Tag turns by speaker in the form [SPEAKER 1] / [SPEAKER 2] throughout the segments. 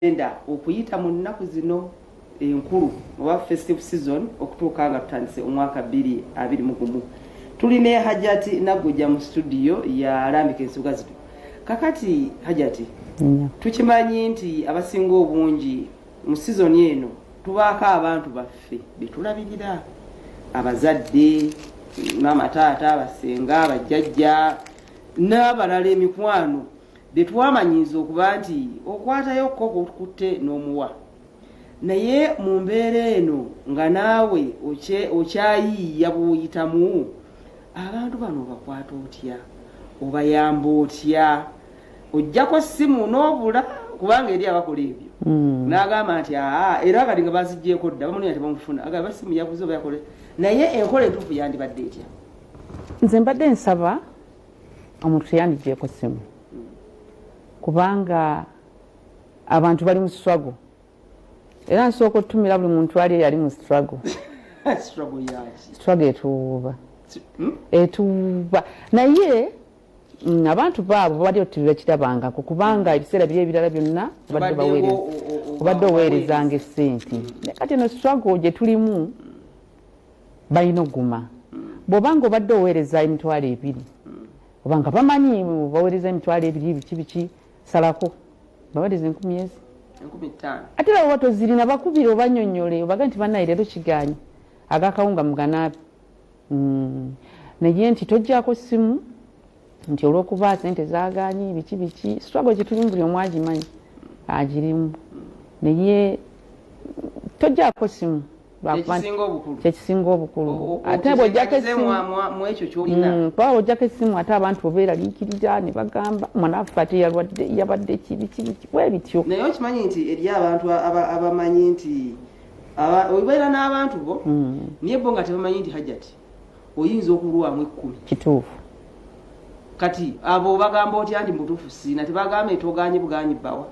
[SPEAKER 1] Tugenda okuyita mu nnaku zino enkulu oba festive season okutuuka nga tutandise omwaka 2021. Tuli ne Hajati Nagujja mu studio yalambika ensoga zino. Kakati Hajati, tukimanyi nti abasinga obungi mu sizoni eno tubaako abantu baffe betulabirira, abazadde, maama, taata, basenga, bajjajja n'abalala, emikwano betwamanyiiza okuba nti okwatayo ko kutte n'omuwa. Naye mu mbeera eno nga naawe okyayiiya bw'oyitamu, abantu bano obakwata otya, obayamba otya? Ojjako ssimu n'obula, kubanga eri abakola ebyo n'agamba nti aa, era kati nga baziggyeko dda, bamunoonya tebamufuna, agamba simu yabuze oba yakole. Naye enkola entuufu yandibadde etya?
[SPEAKER 2] Nze mbadde nsaba omuntu teyandigyeko simu, kubanga abantu bali mu struggle, era nsooka otutumira buli muntu ali eyali mu struggle.
[SPEAKER 1] Struggle yaki?
[SPEAKER 2] Struggle etuwuuba. Etuwuuba, naye abantu baabo babadde tebakirabangako, kubanga ebiseera biri ebirala byonna obadde baweereza, obadde oweerezanga essente. Naye kati eno struggle gye tulimu, balina oguma. Bw'obanga obadde oweereza 20,000, obanga bamanyi baweereza 20,000, biki biki, salako baweereza 1000 ezi.
[SPEAKER 1] 5,000.
[SPEAKER 2] Ate era bwoba tozirina, bakubire obanyonyole, obaga nti bannaye leero kiganye, agakawunga muganaabe. Naye nti tojjako simu nti olwokuba sente zaganye, biki biki. Struggle gyetulimu buli omu agimanyi, agirimu, naye tojjako simu.
[SPEAKER 1] Kyekisinga obukulu.
[SPEAKER 2] Kyekisinga obukulu. Ate bwojjako esimu,
[SPEAKER 1] mu ekyo kyolina.
[SPEAKER 2] Kuba bwojjako esimu, ate abantu obeeraliikirira ne bagamba mwana waffe ate yalwadde, yabadde kibi kibi bwe bityo.
[SPEAKER 1] Naye okimanyi nti eri abantu abamanyi nti obeera n'abantu bo, naye bo nga tebamanyi nti Hajati oyinza okulwamu 10.
[SPEAKER 2] Kituufu.
[SPEAKER 1] Kati abo bagamba otya nti mubutuufu siina? Tebagamba etoganye buganyi bbawa?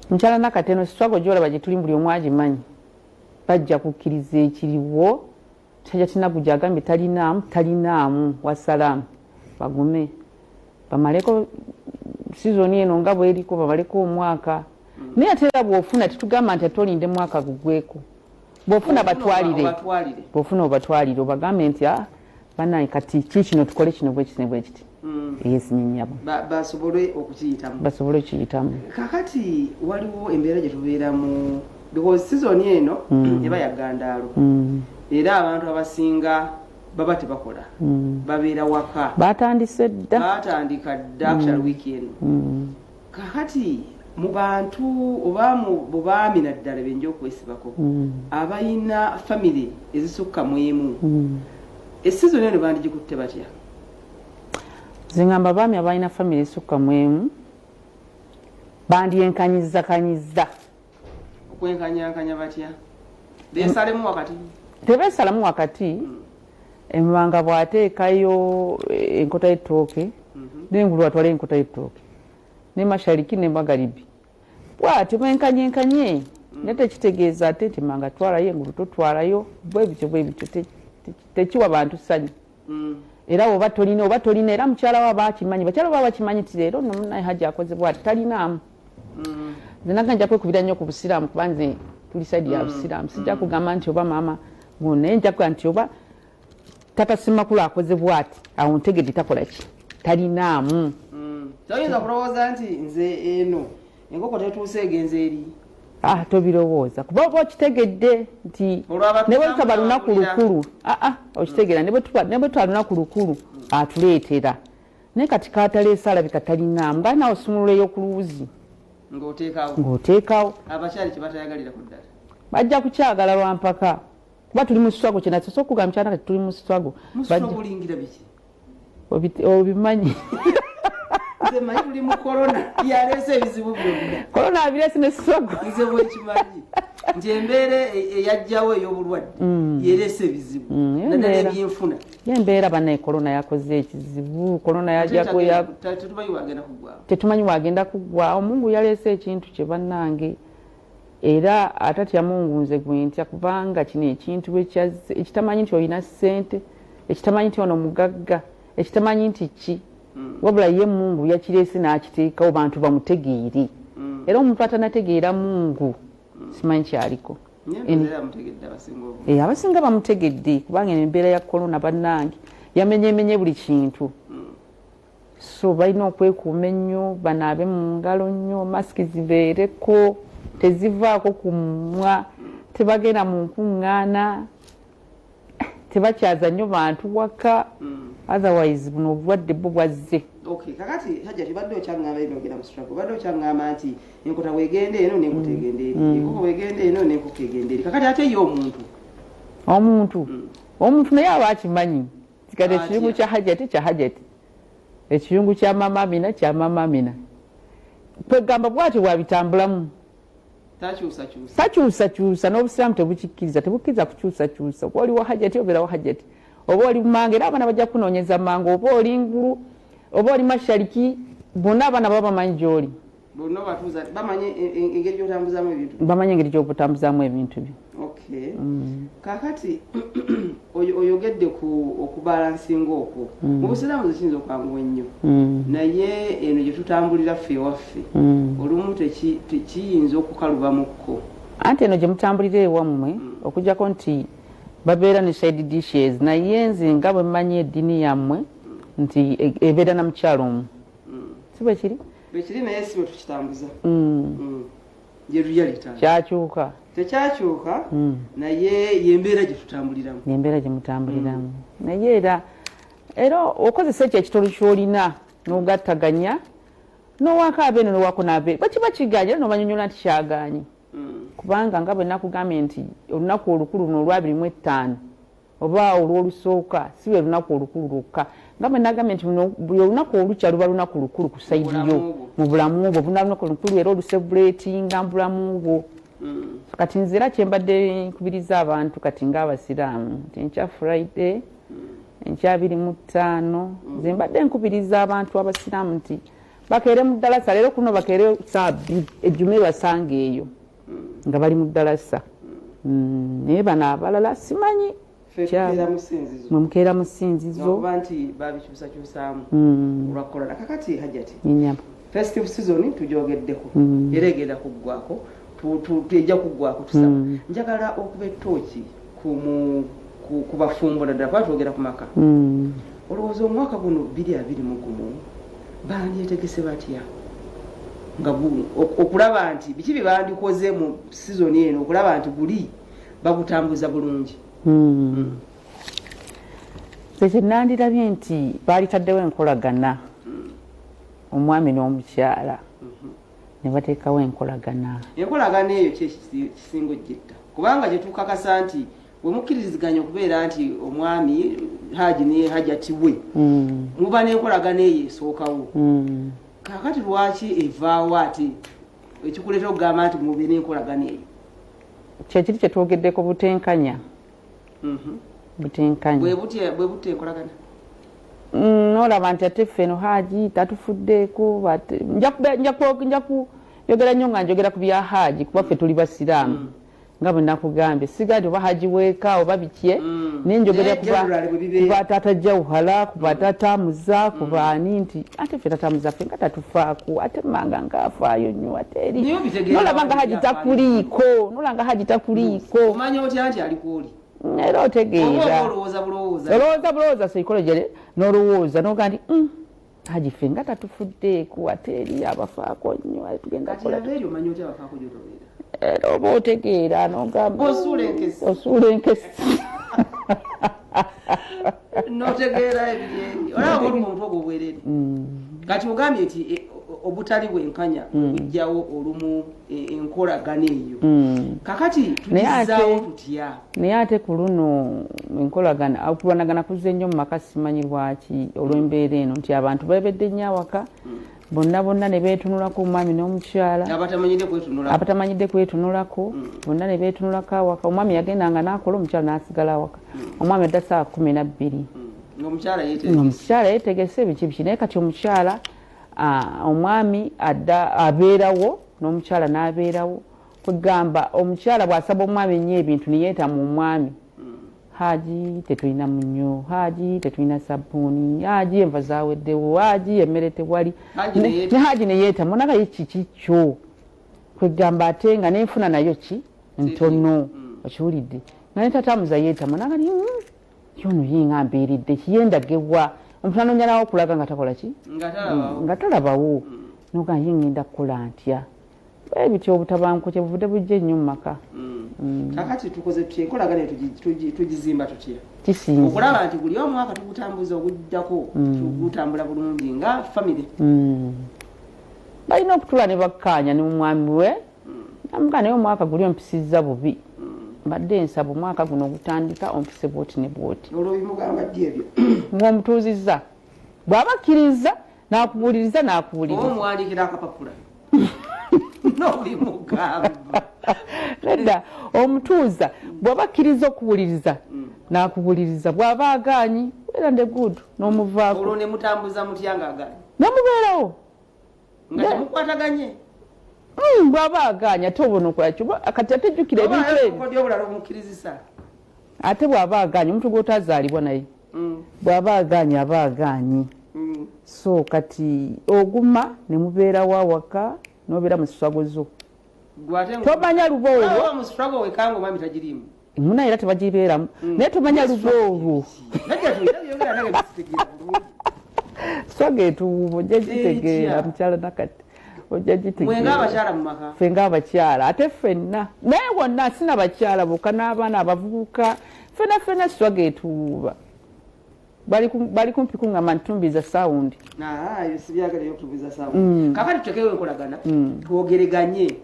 [SPEAKER 2] Mukyala Nakateno, struggle gyolaba gye tuli buli omu agimanyi. Bajja kukkiriza ekiriwo. Hajati Nagujja agambye talinaamu, talinaamu, wasalaamu. Bagume bamaleko sizoni eno nga bweriko, bamaleko omwaka. Naye ate era bw'ofuna, tetugamba nti ate olinde mwaka gugweko. Bw'ofuna batwalire, bw'ofuna obatwalire, obagambe nti ah, banaye kati ki kino, tukole kino bwekiti ne bwekiti. Yes, nnyabo.
[SPEAKER 1] Basobole okukiyitamu.
[SPEAKER 2] Basobole okukiyitamu.
[SPEAKER 1] Kakati waliwo embeera gye tubeeramu, because sizoni eno eba ya gandaalo, era abantu abasinga baba tebakola, babeera waka.
[SPEAKER 2] Batandise dda.
[SPEAKER 1] Batandika dda actual week eno. Kakati mu bantu oba mu bubaami naddala benja okwesibako abalina famire ezisukka mu emu, esizoni eno bandigikutte batya?
[SPEAKER 2] Nze ngamba abaami abalina famire esukka mu emu bandyenkanyizakanyiza.
[SPEAKER 1] Okwenkanyankanya batya? Beesalemu wakati?
[SPEAKER 2] Tebeesalamu wakati. Emmanga bw'ateekayo enkota y'ettooke, n'engulu atwale enkota y'ettooke, ne mashariki ne magaribi, bw'atyo benkanyenkanye. Naye tekitegeeza ate nti manga twalayo, engulu totwalayo, bwe bityo bwe bityo. Tekiwa bantu ssanyu. Era oba tolina, oba tolina, era mukyala we aba akimanyi, bakyala baba bakimanyi nti leero nno munaye Hajji akoze bwati, talinaamu. Nze naga nja kwekubira nnyo ku busiraamu, kuba nze tuli side ya busiraamu. Sijja kugamba nti oba maama, naye nja kugamba nti oba tata Simakulu akoze bwati, awo ntegedde takola ki, talinaamu.
[SPEAKER 1] Toyinza kulowooza nti nze eno enkoko tetuuse, egenze eri.
[SPEAKER 2] Ah, tobirowooza, kuba oba okitegedde nti ne bwe tutaba lunaku lukulu, aa, okitegeera, ne bwe tutaba lunaku lukulu atuleetera. Naye kati kataleese, alabika talinaamu, nga naawe osumululeyo ku luwuzi.
[SPEAKER 1] Ng'oteekawo.
[SPEAKER 2] Ng'oteekawo.
[SPEAKER 1] Abakyali kye batayagalira ku ddala.
[SPEAKER 2] Bajja kukyagala lwampaka, kuba tuli mu struggle. Kyenasoose okugamba mukyala kati, tuli mu struggle.
[SPEAKER 1] Mustrugglingira biki?
[SPEAKER 2] Obimanyi.
[SPEAKER 1] Nze manyi tuli mu korona, yaleese ebizibu byonna.
[SPEAKER 2] Korona abireese ne struggle.
[SPEAKER 1] Nze bwekimanyi nti embeera eyajjawo ey'obulwadde yereese ebizibu, naddala ebyenfuna.
[SPEAKER 2] Embeera banaye, korona yakoze ekizibu, korona yajjako.
[SPEAKER 1] Tetumanyi wagenda kuggwawo.
[SPEAKER 2] Tetumanyi wagenda kuggwawo. Mungu yaleese ekintu kye bannange, era atatya Mungu nze gwentya, kubanga kino ekintu ekyazze ekitamanyi nti olina ssente, ekitamanyi nti ono mugagga, ekitamanyi nti ki, wabula ye Mungu yakireese n'akiteekawo bantu bamutegeere. Era omuntu atanategeera Mungu simanyi kyaliko. Abasinga bamutegedde, kubanga embeera ya korona bannange yamenyemenye buli kintu. So balina okwekuuma ennyo, banaabe mu ngalo nnyo, masiki zibeereko, tezivaako ku mumwa, tebagenda mu nkuŋŋaana, tebakyaza nnyo bantu waka. Otherwise buno obulwadde bwo bwazze.
[SPEAKER 1] Okay, kakati Hajjati, obadde okyaŋŋamba eno, ogenda mu struggle, obadde okyaŋŋamba nti enkota bwegenda eno n'enkota egenda eri, enkoko bwegenda eno n'enkoko egenda eri. Kakati ate ye omuntu?
[SPEAKER 2] Omuntu naye aba akimanyi kati ekiyungu kya Hajati kya Hajati, ekiyungu kya Mama Amina kya Mama Amina. Kwegamba bwatyo bwabitambulamu.
[SPEAKER 1] Takyusakyusa.
[SPEAKER 2] Takyusakyusa, n'obusiraamu tebukikkiriza, tebukkiriza kukyusakyusa. Oba oli wa Hajati, obeera wa Hajati, oba oli manga, era abaana bajja kunoonyeza manga, oba oli ngulu, oba oli mashariki, bonna abaana baba bamanyi gy'oli.
[SPEAKER 1] Bonna obatuuza bamanyi engeri gy'otambuzaamu ebintu.
[SPEAKER 2] Bamanyi engeri gy'otambuzaamu ebintu byo.
[SPEAKER 1] Okay, kakati oyogedde ku okubalansinga okwo. Mu busiraamu ze kiyinza okwanguwa ennyo, naye eno gye tutambulira ffe ewaffe olumu tekiyinza okukalubamukko.
[SPEAKER 2] Anti eno gye mutambulira ewammwe, okuggyako nti babeera ne side dishes, naye nze nga bwe mmanyi eddiini yammwe nti ebeera na mukyalo omu, si bwe kiri?
[SPEAKER 1] Bwekiri, naye si bwe tukitambuza. Ye reality.
[SPEAKER 2] Kyakyuka?
[SPEAKER 1] Tekyakyuka, naye yembeera gye tutambuliramu.
[SPEAKER 2] Embeera gye mutambuliramu, naye era okozesa ekyo ekitolo ky'olina n'ogattaganya n'owaako abeeno n'owaako n'abeeno, bwe kiba kiganye era n'obanyonyola nti kyaganye, kubanga nga bwe nakugambye nti olunaku olukulu luno olwa 25 oba olwolusooka si lwe lunaku olukulu lwokka. Nga bwe nagambye nti buli olunaku olukya luba lunaku lukulu ku side yo mu bulamu bwo, buna lunaku lukulu era olucelebratinga mu bulamu bwo. Kati nze era kyembadde nkubiriza abantu kati ng'abasiraamu nti enkya Friday, enkya 25, nze mbadde nkubiriza abantu abasiraamu nti bakeere mu ddalasa leero kuno, bakeere saa 2, ejjume basanga eyo nga bali mu ddalasa. Naye bano abalala simanyi.
[SPEAKER 1] Ffe tukeera mu ssinzizo.
[SPEAKER 2] Mwe mukeera mu ssinzizo.
[SPEAKER 1] Okuba nti babikyusakyusaamu olwa korona. Kakati Hajati,
[SPEAKER 2] Nyenyama.
[SPEAKER 1] festive season tugyogeddeko, era egenda kuggwako, ejja kuggwako. Tusaba, njagala okuba ettooki ku bafumbo, naddala kuba twogera ku maka. Olowooza omwaka guno 2021 bandyetegese batya nga okulaba nti biki bye bandikoze mu season eno okulaba nti guli bagutambuza bulungi?
[SPEAKER 2] Nze kyenandirabye nti baalitaddewo enkolagana, omwami n'omukyala ne bateekawo enkolagana.
[SPEAKER 1] Enkolagana eyo ki ekisinga ogitta? Kubanga kyetukakasa nti bwe mukkiriziganya okubeera nti omwami Haji ne Hajati we muba n'enkolagana eyo esookawo, kakati lwaki evaawo ate ekikuleeta okugamba nti mube n'enkolagana eyo?
[SPEAKER 2] Kyekiri kyetwogeddeko, butenkanya. Butenkanya.
[SPEAKER 1] Bwe butta enkolagana.
[SPEAKER 2] Nolaba nti ate ffe eno Haji tatufuddeeko. Nja kuyogera nnyo nga njogera ku bya Haji, kuba ffe tuli basiraamu. Nga bwe nakugambye, siga nti oba Haji weeka oba bikye, naye njogera ku ba taata Jawuhala, ku ba taata Amuza, ku baani, nti ate ffe taata Amuza ffe nga tatufaako, ate manga ngaafaayo nnyo, ate eri nolaba nga Haji takuliiko, nolaba nga Haji takuliiko.
[SPEAKER 1] Omanya otya nti ali kwoli?
[SPEAKER 2] Era otegeera.
[SPEAKER 1] Olowooza bulowooza.
[SPEAKER 2] Olowooza bulowooza, psychology, n'olowooza noga nti, Haji ffe nga tatufuddeeko, ate eri abafaako nnyo, ate tugenda
[SPEAKER 1] kola." Omanya otya abafaako gyotobeera?
[SPEAKER 2] Era oba otegeera nogamba.
[SPEAKER 1] Osuula enkesi.
[SPEAKER 2] Osuula enkesi.
[SPEAKER 1] Notegeera ebiri, olaba olumu omutwe ogwo obwerere. Kati ogambye nti obutali bwenkanya bujjawo olumu enkolagana eyo. Kakati tugizaawo tutya?
[SPEAKER 2] Naye ate ku luno enkolagana, okulwanagana kuzze nnyo mu maka, simanyi lwaki, olw'embeera eno nti abantu babedde nnyo awaka bonna bonna ne beetunulako, omwami n'omukyala.
[SPEAKER 1] Abatamanyidde kwetunulako.
[SPEAKER 2] Abatamanyidde kwetunulako bonna ne beetunulako awaka. Omwami yagendanga n'akola, omukyala n'asigala awaka. Omwami adda saawa 12.
[SPEAKER 1] Ng'omukyala
[SPEAKER 2] Omukyala yeetegese biki biki, naye kati omukyala, omwami adda abeerawo n'omukyala n'abeerawo. Kwegamba omukyala bw'asaba omwami ennyo ebintu neyeetamu omwami, "Haji, tetulina munyo, Haji, tetulina sabbuuni, Haji, enva zaweddewo, Haji, emmere tewali." Ne Haji neyeetamu naga ye kiki kyo. Kwegamba ate nga nenfuna nayo ki ntono, okiwulidde? Nga ne tatamuza yeetama nanga ni yono ye nga mbeeredde kiyendagewa omuntu anoonya nawo okulaga nga takola ki, nga talabawo, noga ye ngenda kukola ntya? Ebityo obutabanguko kyebuvudde bujja ennyo mu maka.
[SPEAKER 1] Kakati tukoze tutya? Enkolagana tugizimba tutya?
[SPEAKER 2] Kisinza
[SPEAKER 1] okulaba nti guli omwaka tugutambuza oguddako gutambula bulungi nga famire.
[SPEAKER 2] Balina okutula ne bakkaanya ne mumwami we, namugaa naye omwaka guli ompisizza bubi, mbadde nsaba omwaka guno ogutandika ompise bwoti ne bwoti.
[SPEAKER 1] Olwo bimugamba ddi ebyo?
[SPEAKER 2] Ng'omutuuzizza, bw'aba akkiriza n'akubuuliriza n'akubuuliriza.
[SPEAKER 1] Oba omuwandiikira akapapula n'obimugamba?
[SPEAKER 2] Nedda, omutuuza, bw'aba akkiriza okuwuliriza n'akuwuliriza, bw'aba agaanyi, well and good, n'omuvaako.
[SPEAKER 1] Olwo ne mutambuza mutya ng'agaanyi?
[SPEAKER 2] Namubeerawo.
[SPEAKER 1] Nga temukwataganye?
[SPEAKER 2] Bw'aba agaanyi ate obona okolaki kati? Ate jjukira ebintu ebyo.
[SPEAKER 1] Oba obulala omukkirizisa.
[SPEAKER 2] Ate bw'aba agaanyi, omuntu gw'otazaalibwa naye, bw'aba agaanyi aba agaanyi. So kati oguma ne mubeerawo awaka n'obeera mu struggle zo, tomanya luba olwo.
[SPEAKER 1] Mu struggle wekanga omwami tagirimu.
[SPEAKER 2] Muna era tebagibeeramu, naye tomanya luba olwo. Struggle etuwuba, ojja gitegeera mukyala nakati, ojja
[SPEAKER 1] gitegeera. Abakyala mu maka.
[SPEAKER 2] Ffe ng'abakyala, ate ffenna naye wonna, sina bakyala bokka, n'abaana abavubuka, ffenna ffenna struggle etuwuba. Bali kumpi kuŋŋamba ntumbiza sound.
[SPEAKER 1] Sibyagala eyokutumbiza sound. Kakati tutekeyo enkolagana, twogereganye.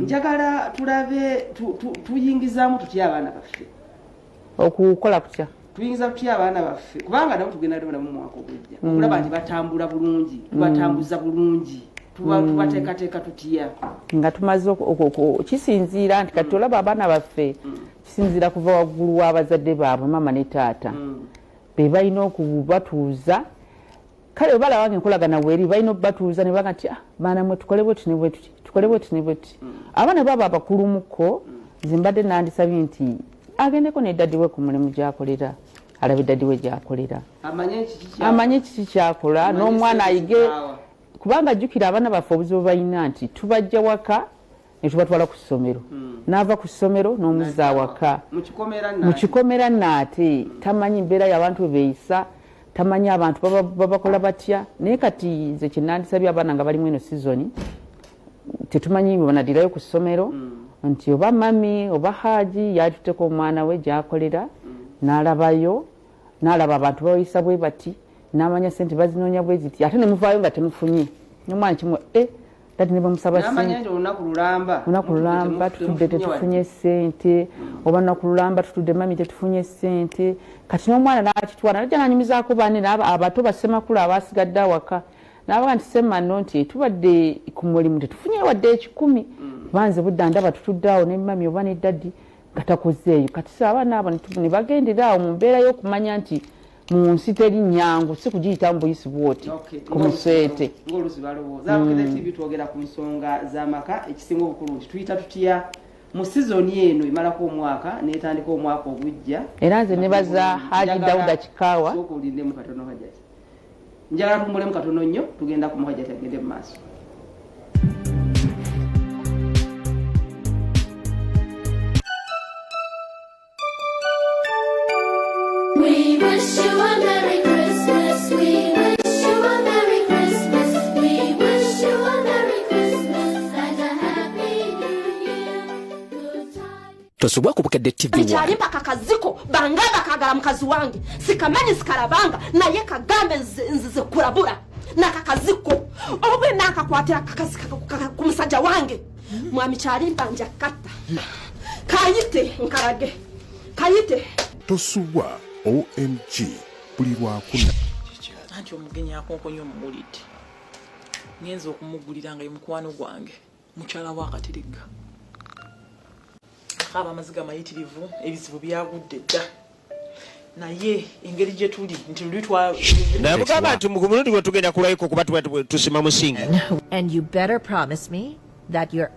[SPEAKER 1] Njagala tulabe tuyingizaamu tutya abaana baffe.
[SPEAKER 2] Okukola kutya?
[SPEAKER 1] Tuyingiza tutya abaana baffe, kubanga nabo tugenda nabo mu mwaka ogujja, okulaba nti batambula bulungi, tubatambuza bulungi, tubateekateeka tutya?
[SPEAKER 2] Nga tumaze kisinziira nti kati olaba abaana baffe, kisinziira kuva waggulu w'abazadde baabwe, maama ne taata, be balina okubatuuza. Kale bwe balaba nga enkolagana weeri, balina okubatuuza ne baga nti, "Ah, baana mwe, tukole bwe tuti ne bwe tuti, tukole bwe tuti ne bwe tuti." Abaana baba abakulumuko, nze mbadde nandisabye nti agendeko ne daddy we ku mulimu gy'akolera, alabe daddy we gy'akolera,
[SPEAKER 1] amanye kiki
[SPEAKER 2] amanye kiki kyakola, n'omwana ayige, kubanga jjukira abaana baffe obuzibu balina nti tubajja waka ne tubatwala ku ssomero, n'ava ku ssomero n'omuzza awaka
[SPEAKER 1] mu kikomera.
[SPEAKER 2] Mu kikomera naate tamanyi mbeera y'abantu bwe beeyisa, tamanyi abantu babakola batya. Naye kati nze kyenandisabye, abaana nga balimu eno sizoni, tetumanyi bwe banadirayo ku ssomero, nti oba mummy oba haji yatutteko omwana we gy'akolera, n'alabayo, n'alaba abantu babayisa bwe bati, n'amanya sente bazinoonya bwe ziti. Ate ne muvaayo nga temufunye nomwana kimu e daddy ne bamusaba
[SPEAKER 1] n'amanya
[SPEAKER 2] sente.
[SPEAKER 1] Nti olunaku lulamba.
[SPEAKER 2] Lunaku lulamba tutudde tetufunye sente, oba lunaku lulamba tutudde mummy tetufunye sente. Kati n'omwana n'akitwala najja nanyumizaako banne abato bassemakulu abasigadde awaka, n'abaga nti semano nti tubadde ku mulimu tetufunye wadde 100, banze budda ndaba tutudde awo ne mummy oba ne daddy nga takozeeyo. Kati so abaana abo ne bagendera awo mu mbeera y'okumanya nti mu nsi teri nyangu, si kugiyitamu buyisi bwoti ku museete.
[SPEAKER 1] Ng'oluusi balowooza. Abukede TV, twogera ku nsonga z'amaka. Ekisinga obukulu nti tuyita tutya mu sizoni eno emalako omwaka netandika omwaka ogujja?
[SPEAKER 2] Era nze nebaza Haji
[SPEAKER 1] Njagala-
[SPEAKER 2] Dauda Kikaawa.
[SPEAKER 1] Sooka olindemu katono, Hajati. Njagala tuwummulemu katono nnyo, tugenda ku muhajati agende mu maaso.
[SPEAKER 3] We wish you a Merry Christmas. We wish you a Merry Christmas. We wish you a Merry Christmas and a Happy New Year. Good tidings.
[SPEAKER 4] Tosubwa ku Bukedde TV.
[SPEAKER 5] Bikyali mpaka kaziko bangamba kagala mukazi wange sikamanyi sikalabanga naye kagambe nzize kurabura nakakaziko obwe nakakwatira kakazi ku musajja wange mwami Kyalimpa nja katta kayite nkarage kayite.
[SPEAKER 6] Tosubwa OMG buli Lwakuna.
[SPEAKER 7] Anti omugenyi akonkonye omuwulidde, ngenza okumugulira nga ye mukwano gwange mukyala wa Akatirigga, akaaba amaziga mayitirivu. Ebizibu byagudde dda, naye engeri gye tuli nti luli twa
[SPEAKER 8] Namugamba nti ku mulundi gwe tugenda kulwayiko kuba tuba tusima musingi.
[SPEAKER 9] And you better promise me that your